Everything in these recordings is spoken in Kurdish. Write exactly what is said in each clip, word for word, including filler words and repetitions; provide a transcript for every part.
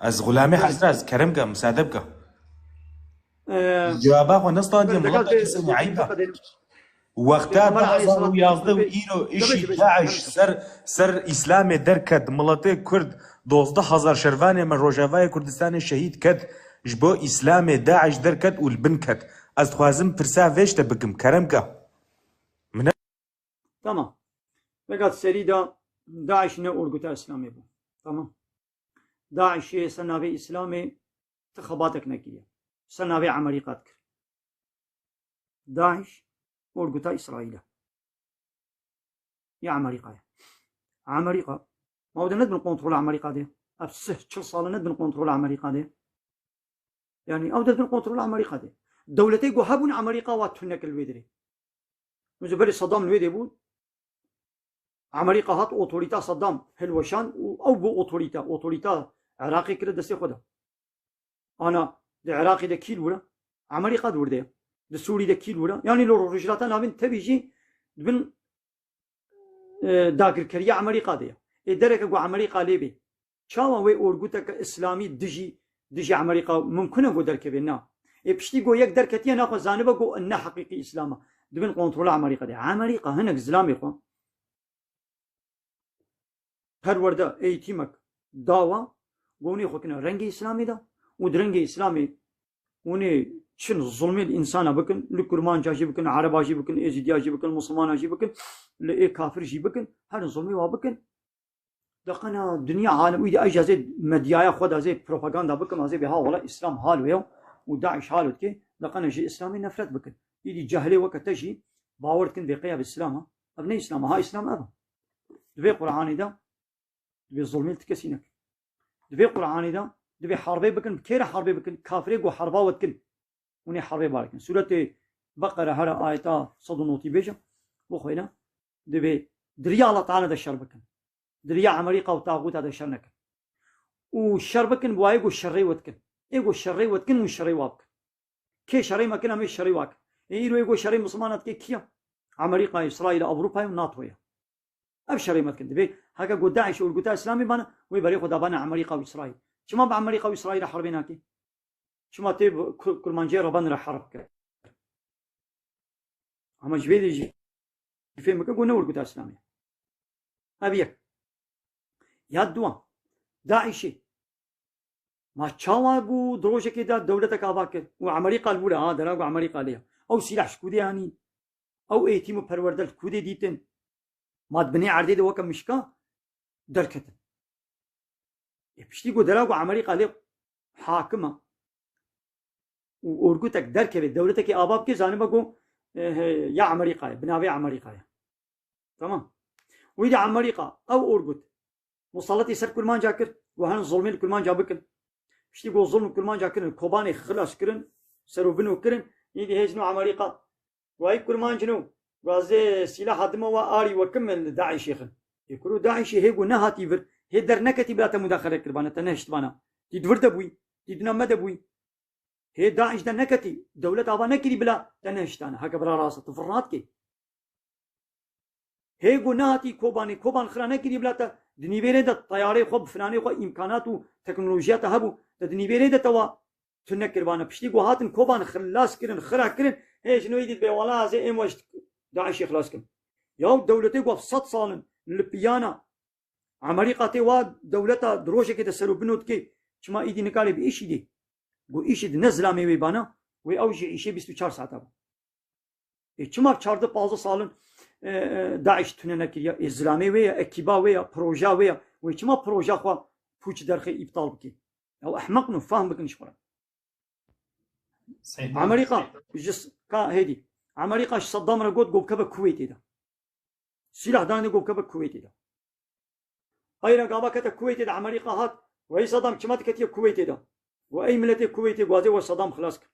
Ez xulamê Hezra, ez kerem ke, misade bike. Ee, Cevaba xwe ne standiye, Mirza millet Gazi, kesin eyb e. Wexta Peygamber du hezar û yazdeh û aleyhissalatu vesselam îro işî Daeş ser, ser Îslamê derket, miletê Kurd, dozdeh hezar şervanê me Rojavayê Kurdistanê şehîd ket, ji bo Îslamê Daeş derket û li bin ket. Ez dixwazim pirsa vê ji te bikim, kerem ke. Min e- Tamam. Vegat serî de Daeş ne orguta Îslamê bû. Tamam. Daişê ser navê Îslamê ti xebatek nekiriye. Ser navê Emerîka dikir. Daîş orguta Îsraîl e. Ya Emerîka ye. Emerîka. Ma ew de ne dibin kontrola Emerîka de. Ev sih çil sal e ne dibin kontrola Emerîka de. Yani ew de dibin kontrola Emerîka de. Dewletê ku hebûn Emerîka wa tune kir li wê dirê. Mesela berê Saddam li wê dê bû. Emerîka hat otorîta Saddam hilweşand û ew bû otorîta. Otorîta Iraqê kire destê xwe de. Ana di Iraqê de kî li wir e? Emerîka di wir de ye. Di Sûrî de kî li wir e? Yanî li Rojhilata Navîn tevî jî dibin, e, dagirkeriya Emerîka de ye. Ê dereke ku Emerîka lê bê. Çawa wê orguteke Îslamî dijî, dijî Emerîka mimkun e ku derkeve? Na. Ê piştî ku yek derketiye naxwe zanibe ku ne heqîqî Îslam e. Dibin kontrola Emerîka de. Emerîka hinek zilamê xwe perwerde, eğitimek dawa, gonê xwe kine rengê Îslamê de û di rengê Îslamê hûnê çin zulmê li însana bikin, li Kurmanca jî bikin, Ereba jî bikin, Êzîdiya jî bikin, Musulmana jî bikin, li ê kafir jî bikin, her zulmê wa bikin. Deqena dinya alem, wî de ez jî ez ê medyaya xwe de ez ê propaganda bikim, ez ê bê ha wela Îslam hal wê ye û Daîş hal dike, deqena ji Îslamê nefret bikin. Îdî cehilê weke te jî bawer dikin vê qeya bi Îslam e. Ev ne Îslam e, ha Îslam ev e. Di vê Qur'anê de, di vê zulmê li ti kesî nekin. Di vê Qur'anê de, di vê harbê bikin, bi kê re harbê bikin, kafirê ku harba we dikin. Hûn ê herbê bar dikin. Sûretê Beqere here ayeta sed û notî bêje, bixwîne, divê di riya Allah Teala de şer bikin. Di riya Emerîka û taxûta de şer nekin. Û şer bikin bi wayê ku şerê we dikin. Ê ku şerê we dikin, hûn şerê wa bikin. Kê şerê me kin, em ê şerê wa kin. Ê îro ê ku şerê Misilmana dike kî ye? Emerîka, Îsraîl, Ewropa ye û NATO ye. Ev şerê me dikin. Divê heke ku Daîş orguta Îslamê bane, wê berê xwe dabane Emerîka û Îsraîl. Çima bi Emerîka û Îsraîl re herbê nake? Çima tê bi Ku-, Kurmanciyê re ben re herb kir? Ama ji vê de jî fêm bike ku ne orguta Îslamê. Ev yek. Ya duwa. Daîşê. Ma çawa bû di rojekê de dewletek ava kir? Û Emerîka li wir e, ha, dera ku Emerîka lê ye. Ew sîlah ji ku dê anîn? Ew eğitim û perwerde li ku dê dîtin? Ma di binê erdê de weke mişka derketin. Ê piştî ku dera ku Emerîka lê hakim e û orgutek derkeve, dewletekê ava bike, zanibe ku, e, he, ya Emerîka ye, bi navê Emerîka ye. Tamam. Wî de Emerîka, ew orgut, musaletî ser Kurmanca kir, ku hin zulmê li Kurmanca bikin. Piştî ku zulm Kurmanca kirin, Kobanê xilas kirin, serûbino kirin, îdî hêj no Emerîka. Wayî Kurmanc no, wazê sîlaha dima wa arî wekim li Daîşê xin. Ê kuro Daîşê hê ku nehatî vir, hê derneketî bila te mudaxele kiribana, te nehiştibana. Tî di vir de bûyî, tî dina me de bûyî. Hê Daîş de neketî, dewlet ava nekirî bila te nehiştana. Heke bira rast e, tu vir radikê. Hê ku nehatî Kobanê, Koban xira nekirî bila te di nîvêrê de teyarê xwe, bi filanê xwe, îmkanat û teknolojiya te hebû, te di nîvêrê de te wa tu nekiribana. Piştî ku hatin Koban xilas kirin, xira kirin, hê ji nû êdî dibê wela ez ê êm we ji Daişê xilas kim. Yaw dewletê ku sed sal in li piyana Emerîka tê wa dewleta di rojekê de serûbino dike, çima êdî nikarê bi îşî dê? Ku îşî di ne zilamê wê bana, wê ew jî îşê bîst û çar saeta bû. Ê, çima çardeh pazdeh sal in, e, e, Daîş tune nekiriye? Ê, zilamê wê ye, ekîba wê ye, proja wê ye. Wê çima proja xwe pûç derxê îptal bike? Ew ehmeq in û fahm bikin ji xwe re. Seyda. Amerîka ji s-, ka hêdî. Amerîka ji Saddam re got, got bikeve Kuweytê de. Sîlah danê, got bikeve Kuweytê de. Hayra gava kete Kuweytê de, Amerîka hat. Wey Saddam, çima tu ketiye Kuweytê de? Got ey miletê Kuweytê, gwazê we Saddam xilas kir.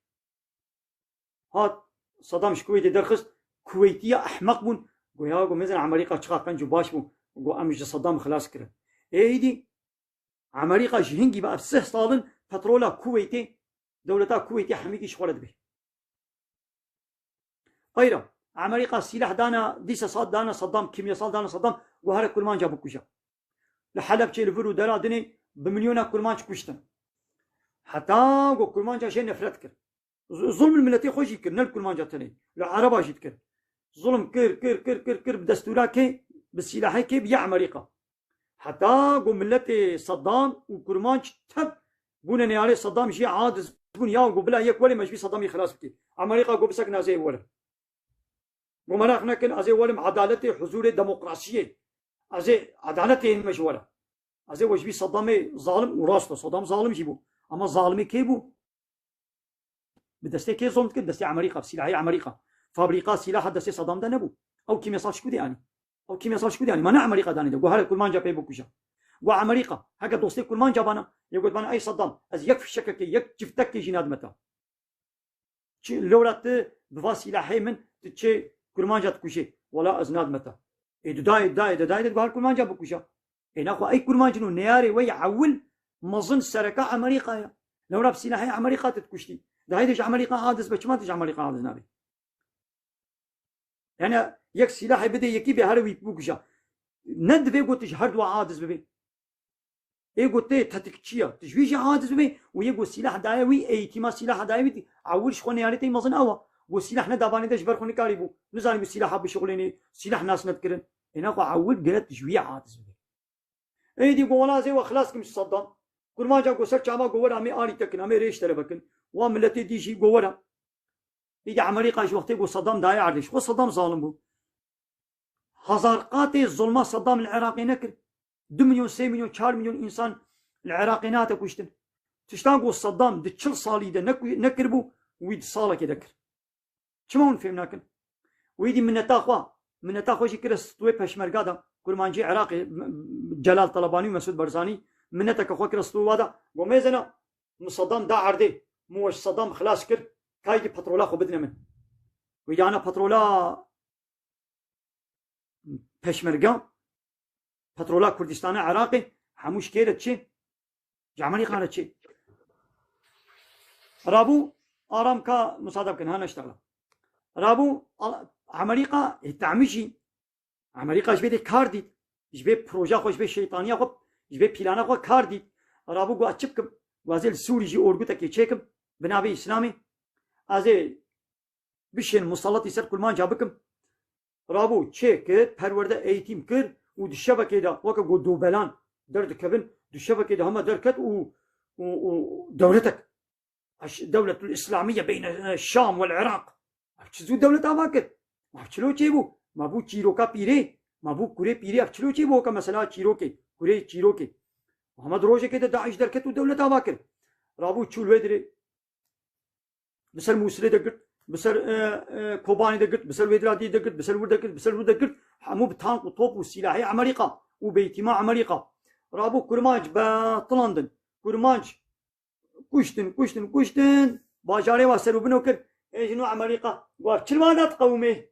Hat, Saddam ji Kuweytê derxist. Kuweytiya ehmeq bûn. Got ya, got mezin Amerîka çiqa qenc û baş bû. Got em ji Saddam xilas kirin. Êdî Amerîka ji hingî ve ev sih sal in petrola Kuweytê, dewleta Kuweytê hemîkî ji xwe re dibê. Xeyra, Amerîka sîleh dana, dîsa sal dana Saddam, kîmyasal dana Saddam, got here Kurmanca bikuje. Li Helebçê, li vir û dera dinê bi milyona Kurmanc kuştin. Heta ku Kurmanca jê nefret kir. Z-, zulm li miletê xwe jî kir, ne li Kurmanca tenê. Li Ereba jî dikir. Zulm kir, kir, kir, kir, kir, bi destûra kê, bi sîlahê kê, bi ya Amerîka. Heta ku miletê Saddam û Kurmanc tev bûne neyarê Saddam jî aciz bûn, ya ku bila yek were me ji vî Saddamî xilas bikî. Amerîka ku bisekin ez ê werim. Ku meraq nekin, ez ê werim edaletê, huzûrê, demokrasiyê. Ez ê edaletê ên me ji were. Ez ê we ji vî Saddamê zalim û rast e, Saddam zalim jî bû. Ama zalimê kê bû? Bi destê kê zon dikir? Destê Amerîka, bi sîlahê Amerîka. Fabrîka sîlaha destê Saddam de nebû. Ew kîmyasal ji ku dê anî? Ew kîmyasal ji ku dê anî? Ma ne Amerîka danê de. Got here Kurmanca pê bikuje. Got Amerîka, heke dostê Kurmanca bana, yê got bana, ey Saddam, ez yek fişekekê, yek çiftekê jî nadime te. Çi lewra tu bi va sîlahê min tu çê Kurmanca dikujê? Wela ez nadime te. Ê didayê, didayê, didayê de diguhar Kurmanca bikuje. Ê naxwe ey Kurmancin û neyarê we yê ewil mezin sereka Amerîka ye. Lewra bi sîlahê Amerîka tu dikuştî. Dahê de ji Amerîka aciz be, çima tu ji Amerîka aciz nabî? Yani yek sîlahê bidê yekî bê here wî bikuje. Ne divê got tu ji her dua aciz bibê. Ê got tê tetikçiya, tu ji wî jî aciz bibê û yê got sîlah daye wî, eğitîma sîlah daye wî, ewil ji xwe neyarê te yî mezin ew e. Got sîlah ne davanê de ji ber xwe nikarî bû. Nizanî bû sîlaha bişixulênê, sîlah nas nedikirin. Ê naxwe ewil gere tu ji wî aciz bibê. Êdî got wela ez ê we xilas kim ji Saddam. Kurmanca got ser çava got wera em ê arî te kin, em ê rêj te re vekin. Wa miletê dî jî got wera. Êdî Amerîka ji wextê got Saddam daye erdê. Ji xwe Saddam zalim bû. Hezar qatê zulma Saddam li Iraqê nekir. Du milyon, sê milyon, çar milyon însan li Iraqê nehate kuştin. Tiştan ku Saddam di çil salî de neku-, nekiribû, wî di salekê de kir. Çima hûn fêm nakin? Wî dî mineta xwe, mineta xwe jî kire stûyê peşmerga de, kurmancî Iraqê, m-, m-, Celal Talabanî û Mesûd Barzanî, mineteke xwe kire stûyê wa de. Got mêzena, min Saddam da erdê, min we ji Saddam xilas kir, ka êdî petrola xwe bidine min. Wî dî ana petrola peşmerga, petrola Kurdistana Iraqê, hemû ji kê re çi? Ji Amerîka re çi? Rabû, aram ka musade bikin, ha neştexla. Rabû, Al-, Amerîka, ê, temî jî, Amerîka ji vê de kar dît, ji vê proja xwe, ji vê şeytaniya xwe, ji vê plana xwe kar dît. Rabû got, çi bikim? Got, ez ê li Sûrî jî orgutekê çêkim, bi navê Îslamê. Ez ê bişên musallatî ser Kurmanca bikim. Rabû çêkir, perwerde, eğitim kir û di şevekê de weke ku dobelan derdikevin, di şevekê de heme derket û, û, û dewletek, eş-, dewletul Îslamiye beyne, e, Şam wel Iraq. Ev çi zû dewlet ava kir? Ma ev çilo çêbû? Ma bû çîroka pîrê? Ma bû kurê pîrê? Ev çilo çêbû weke mesela çîrokê, kurê çîrokê? Hema di rojekê de DAIŞ derket û dewlet ava kir. Rabû çû li wê dirê. Bi ser Mûsilê de girt, bi ser, e, e, Kobanê de girt, bi ser wê dira dî de girt, bi ser wir de girt, bi ser wir de girt. Hemû bi tank û top û sîlahê Amerîka û beytîma Amerîka. Rabû kurmanc betilandin. Kurmanc kuştin, kuştin, kuştin. Bajarê wa ser û bino kir. Ê jin û Amerîka. Got, ev çi li wa da diqewimê?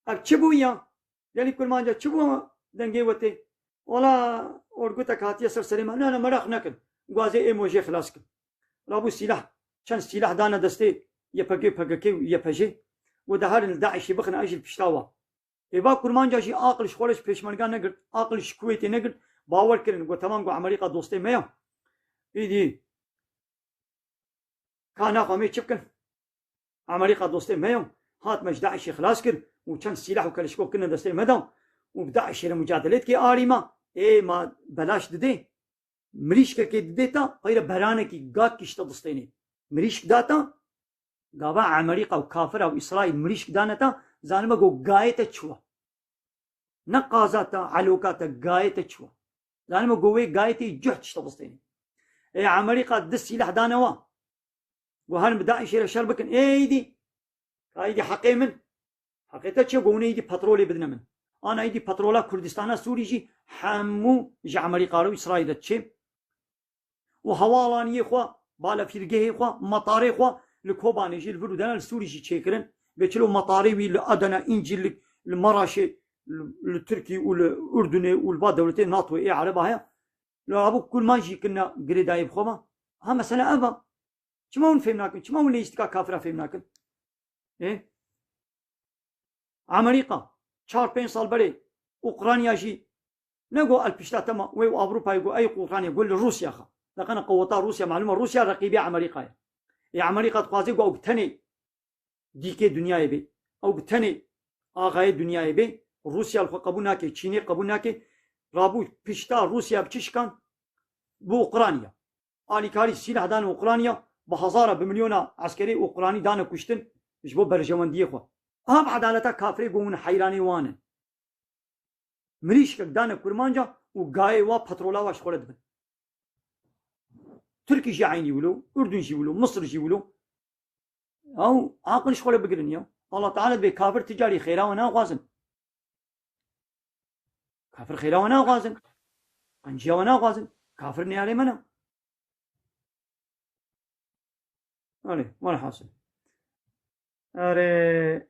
Ev çi bû ya? Gelî kurmanca çi bû dengê we tê? Wala orgutek hatiye ser serê me. Na, na, meraq nekin. Got ez ê ê mojê xilas kim. Rabû sîlah. Çend sîlah dane destê Y P G, P K K û Y P J. Got de herin li DAIŞê bixin, ez jî li pişta wa. Ê va kurmanca jî aqil ji xwe re ji pêşmerga negirt. Aqil ji Kuwêtê negirt. Bawer kirin. Got temam, got Amerîka dostê me ya. Îdî Ka naxwe em ê çi bikin? Amerîka dostê me yo. Hat me ji DAIŞê xilas kir û çend sîlah û kelişkok kirine destê me de û bi DAIŞê re mucadelê dike arî me. Ê ma belaş didê. Mirîşkekê didê te, xeyre beranekî, gakî ji te distênê. Mirîşk da te, gava Amerîka û kafira û Îsraîl mirîşk dane te, zanime ku gayê te çi wa. Ne qaza te, eloka te, gayê te çi wa. Zanime ku wê gayê te yî cuh tişta bistênê. Ê Amerîka di sîleh dane wa. Got herin bi DAIŞê re şer bikin. Ê êdî. Ka êdî heqê min. Heqê te çi? Got hûn êdî petrolê bidine min. Ana êdî petrola Kurdistana Sûrî jî hemû ji Amerîka re û Îsraîl re diçê. Û hewalaniyê xwe, balefîrgehê xwe, metarê xwe li Kobanê jî, li vir û dene li Sûrî jî çêkirin. Bê çilo metarê wî li Adana, Încîl, li, li Maraşê, li, li Tirkî û li Urdunê û li va dewletê NATO ê Ereba heye. Li Rabû Kurmanc jî kirine girêdayî bi xwe ve. Ha, mesele ev e. Çima hûn fêm nakin? Çima hûn lê îstika kafira fêm nakin? Ê? Amerîka çar pênc sal berê Ukrayna jî ne got el pişta te ma, wê û Ewropayê got ey Ukrayna got li Rûsya xe. Deqene qeweta Rûsya, malûm e Rûsya reqîbê Amerîka ye. Ê Amerîka dixwaze ku ew bi tenê dîkê dinyayê bê. Ew bi tenê axayê dinyayê bê. Rûsya li xwe qebûl nake, Çînê qebûl nake. Rabû pişta Rûsya bi çi şikan? Bi Ukrayna. Alîkarî sîlah dane Ukrayna, bi hezara, bi milyona eskerê Ukraynî dane kuştin ji bo berjewendiyê xwe. Aha bi edaleta kafirê ku hûn heyranê wan in. Mirîşkek dane kurmanca û gayê wa petrola wa ji xwe re dibin. Tirkî jî eynî wilo, Urdun jî wilo, Misir jî wilo. Ew aqil ji xwe re bigirin ya. Allah Teala dibê kafir ti carî xêra we naxwazin. Kafir xêra we naxwazin. Qenciya we naxwazin. Kafir neyarê me ne. Erê, welhasil. Erê,